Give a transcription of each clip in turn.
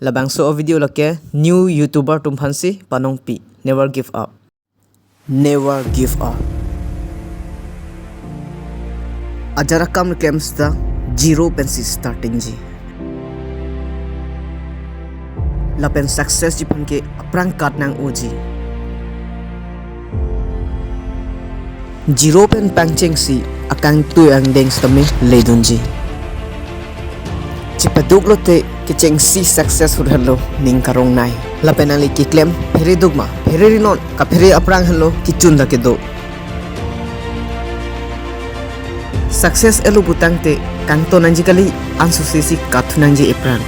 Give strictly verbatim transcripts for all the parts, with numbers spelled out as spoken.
Labangso a-video lake new YouTuber atum aphansi panongpi. Never give up. Never give up. Ajat akam klem seta zero pensi starting ji. Lapen success ji aphan ke aphrang kat nang-oji. Zero pen pangchengsi akangtui angdeng sitame ledunji. Chepaduk lote kechengsi success ahut henlo ning karongnei. Lapen nangli keklem phere duk ma, phere rinon, kaphere aphrang henlo kechun ta kedo. Success elo putangte kangton nangji kali, ansose si kathu nangji aphrang.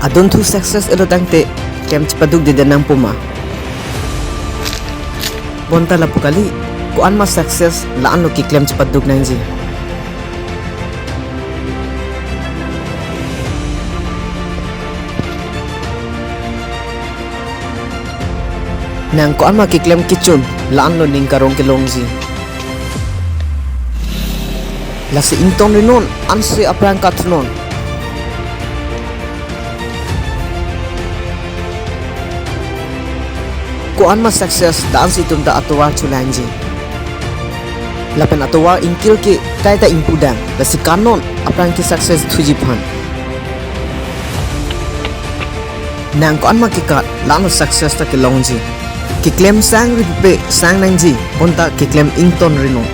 Adunthu success elo tangte klem chepaduk dede nangpo ma. Bonta lapu kali, ko-an ma success la-anlo keklem chepaduk nangji. Nang ko-an ma keklem kechun, la-anlo ning karong kelongji. Lasi ington rinon, ansi aphrang kathunon. Ko-an ma success, la-ansi itum ta atovar chelangji. Lapen atovar ingkil ke kaita ingpudang, lasi kanon aphrang ke success thuji aphan. Nang ko-an ma kekat, la-anlo success ta kelongji. Keklem sang ripe sang nangji, bonta keklem ington rinon.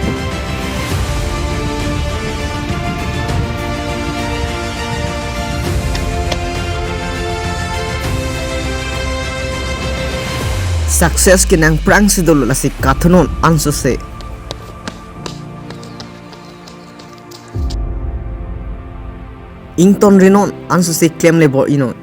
Success ke nang aphrangsi dolo, lasi kathunon ansose. Ington rinon, ansose klemle bor-inon.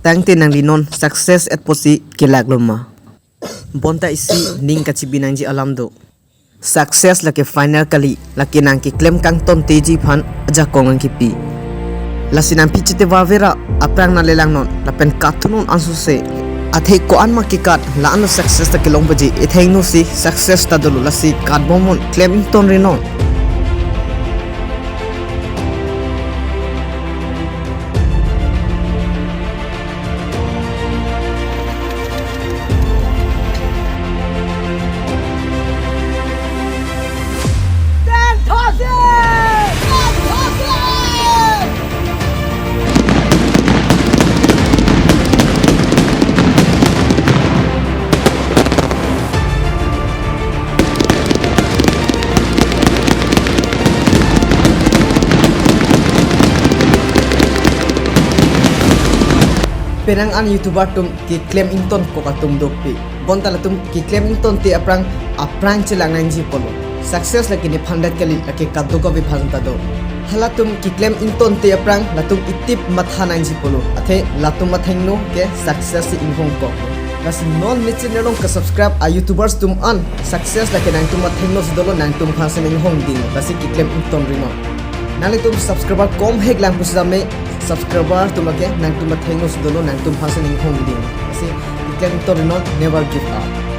Tangte nangli non success etposi kelaklo ma. Bonta isi ning kachibi nangji alam do. Success lake final kali, lake nang keklem kangtonteji aphan ajakong nangkipi. Lasi nang phi chete vavera, aphrang nanglelangnon, lapen kathunon ansose. Athe ko-an ma kekat, la-anlo success ta kelong paji, ethengno si success ta dolo, lasi katbomnon, klem ington rinon. Penang an YouTuber atum keklem ingtonkok atum dopik. Bonta latum keklem ingtonte aphrang, aphrang chelang nangji pulo. Success lake nephan det kali, lake kadokave aphan ta do. Halatum keklem ingtonte aphrang, latum itip matha nangji pulo. Athe latum athengno ke success si inghongkok. Lasi non ne channel along ke subscribe a-YouTubers atum an, success lake nangtum athengno si dolo, nangtum aphansi inghongding. Lasi keklem ington rinon. Nanglitum subscriber kom hek lang pusitame, subscriber atum lake nangtum athengno si dolo, nangtum aphansi inghongding. Lasi keklem ington rinon, never give up.